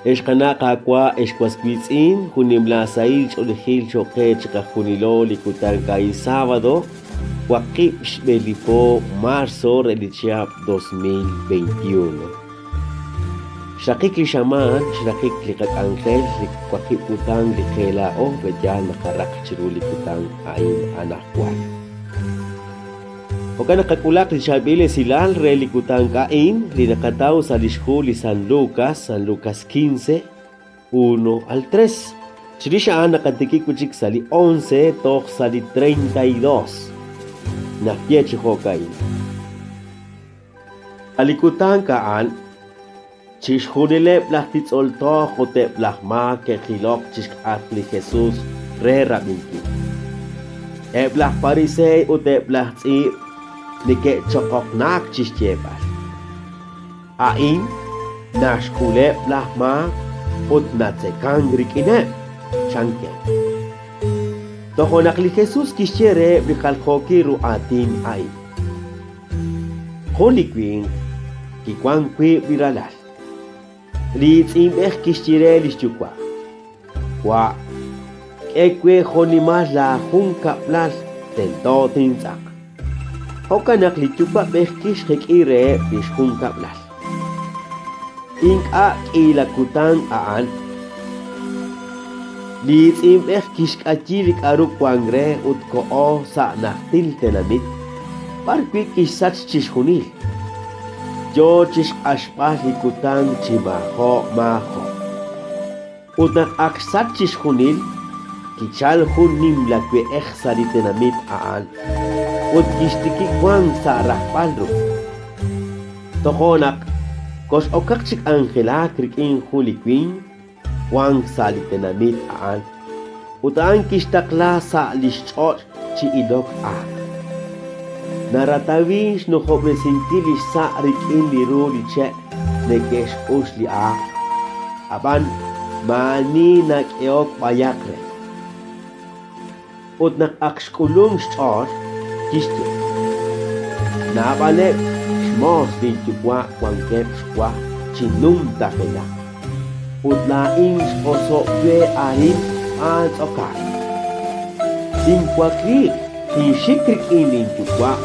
Ex qana' qaawa', ex was wiitz'in, jun nimla sahil ch'oolejil cho'q qe chiqajunilo li kutan a'in sábado, waqib' xb'e li po marzo re li chihab' 2021. Xraqik li xamaan, xraqik li qak'anjel, li waqib' kutan li qe laa'o, pe'yaal naqaraq chiru li kutan a'in anaqwan. Jo'kan naq qak'ulaq li chaab'il esilal re li kutan a'in li naqataw sa' lix hu li San Lucas, San Lucas 15, 1 al 3. Chirix a'an naqatikib' wi' chik sa' li 11 toj sa' li 32. Naxye chi jo'ka'in. Sa' li kutan a'an, Chixjunileb' laj titz'ol toj ut eb' laj maak ke'jilok chi xk'atq li Jesus re rab'inkil. Eb' laj Pariseey ut eb' laj tz'iib' neke'choqoqnak chi xyeeb'al, A'in naxk'uleb' laj maak ut natzekank rik'ineb', chankeb'. Tojo' naq li Jesus kixye reheb' li jaljookil ru aatin a'in. Jun li winq kiwank wiib' li ralal. Li iitz'inb'ej kixye re li xyuwa', Wa', k'e we jo'nimal laajunkab'lal tento tintz'aq. Jo'kan naq li yuwa'b'ej kixjek'i reheb' li xjunkab'lal. Ink'a' k'iila kutan a'an, li iitz'inb'ej kixk'ayi li k'aru wank re ut koho sa' najtil tenamit, b'arwi' kixsach chixjunil, yo chi xq'axb'al li kutan chi maajo' maajo'. Ut naq ak xsach chixjunil, kichalk jun nimla we'ej sa' li tenamit a'an ut kixtikib' wank sa' rajb'al ru. Tojo' naq kox'okaq chi k'anjelak rik'in jun li winq wank sa' li tenamit a'an, ut a'an kixtaqla sa' li xch'och' chi ilok aaq. Naratawi xnujob'resinkil li xsa' rik'in li ru li che' neke'xk'ux li aaq, ab'an maa'ani nak'ehok b'ayaq re. Ut naq ak xk'ulunk xch'ool, kixye, Naab'aleb' xmoos linyuwa' wankeb' xwa chi numtajenaq, ut laa'in x'oso'k we arin xb'aan tz'okaak. Tinwakliiq, tinxik rik'in linyuwa'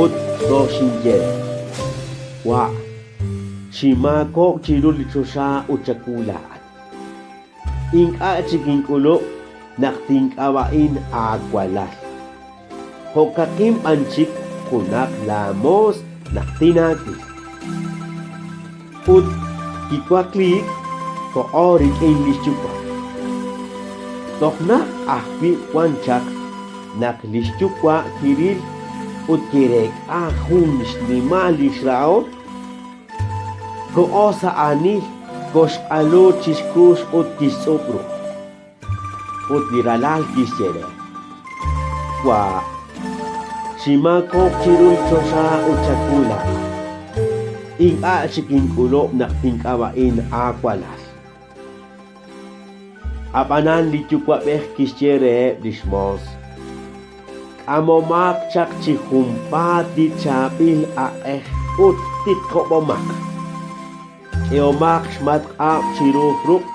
ut toxinye re, Wa', xinmaakob'k chiru li choxa ut chawu laa'at. Ink'a' chik ink'ulub' naq tink'ab'a'in aawalal. Jo'kaqin b'an chik junaq laamoos naq tinaawil. Ut kiwakliik koho rik'in li xyuwa'. Toj najt ajwi' wan chaq naq li xyuwa' kiril ut kireek'a jun xnimal li xrahom, Koho sa' aanil, koxq'alu chi xkux ut kixtz'ub' ru. Ut li ralal kixye re, Wa', xinmaakob'k chiru li choxa ut chawu laa'at. Ink'a' chik ink'ulub' naq tink'ab'a'in aawalal. Ab'anan li yuwa'b'ej kixye reheb' li xmoos, K'amomaq chaq chi junpaat li chaab'il aq'ej ut tiqob'omaq. K'ehomaq xmatq'ab' chiru ruq'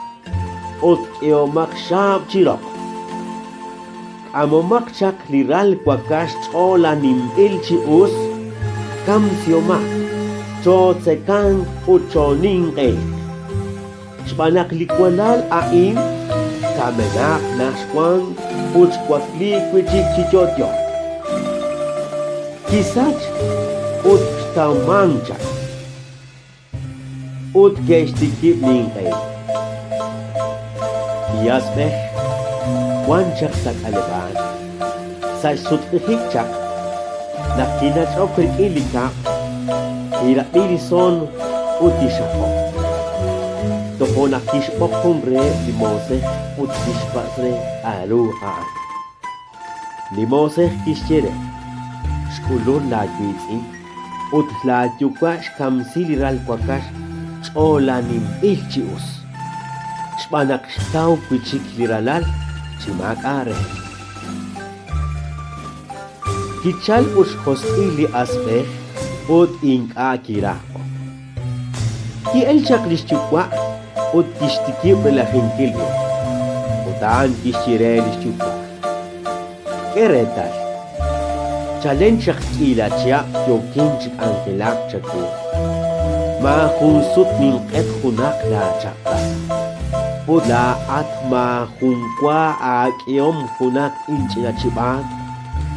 ut k'ehomaq xaab' chi roq. K'amomaq chaq li ral wakax ch'oolaninb'il chi us, kamsihomaq, chootzekanq ut chooninq'ehiq. Xb'aan naq li walal a'in kamenaq naq xwank ut xwakliik wi' chik chi yo'yo. Kisach ut xtawmank chaq. Ut ke'xtikib' ninq'ehik. Li asb'ej wan chaq sa' k'aleb'aal. Sa' xsutq'ijik chaq, naq kinach'ok rik'in li kab'l, kirab'i li son ut li xajok. Tojo' naq kixb'oq jun reheb' li moosej ut kixpatz' re k'a'ru a'an. Li moosej kixye re, Xk'ulun laawiitz'in, ut laayuwa' xkamsi li ral wakax ch'oolaninb'il chi us, xb'aan naq xtaw wi' chik li ralal chi maak'a' re. Kichalk ut xjosq'il li asb'ej ut ink'a' kiraj ok. Ki'elk chaq li xyuwa' Ut kixtikib' relajinkil ru. Ut a'an kixye re li xyuwa', K'e reetal, chalen chaq k'iila chihab' yookin chi k'anjelak chawu. Maajun sut ninq'et junaq laachaq'rab'. Ut laa'at maajun wa aak'ehom junaq inch'ina chib'aat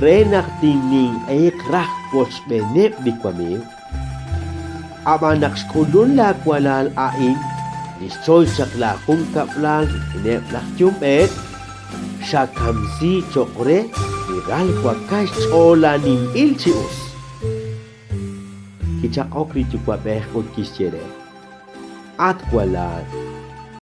re naq tinninq'ehiq raj wochb'eeneb' li wamiiw. Ab'an naq xk'ulun laawalal a'in li xchoy chaq laajunkab'lal rik'ineb' laj yumb'eet, xakamsi cho'q re li ral wakax ch'oolaninb'il chi us. Kichaq'ok li yuwa'b'ej ut kixye re, At walal!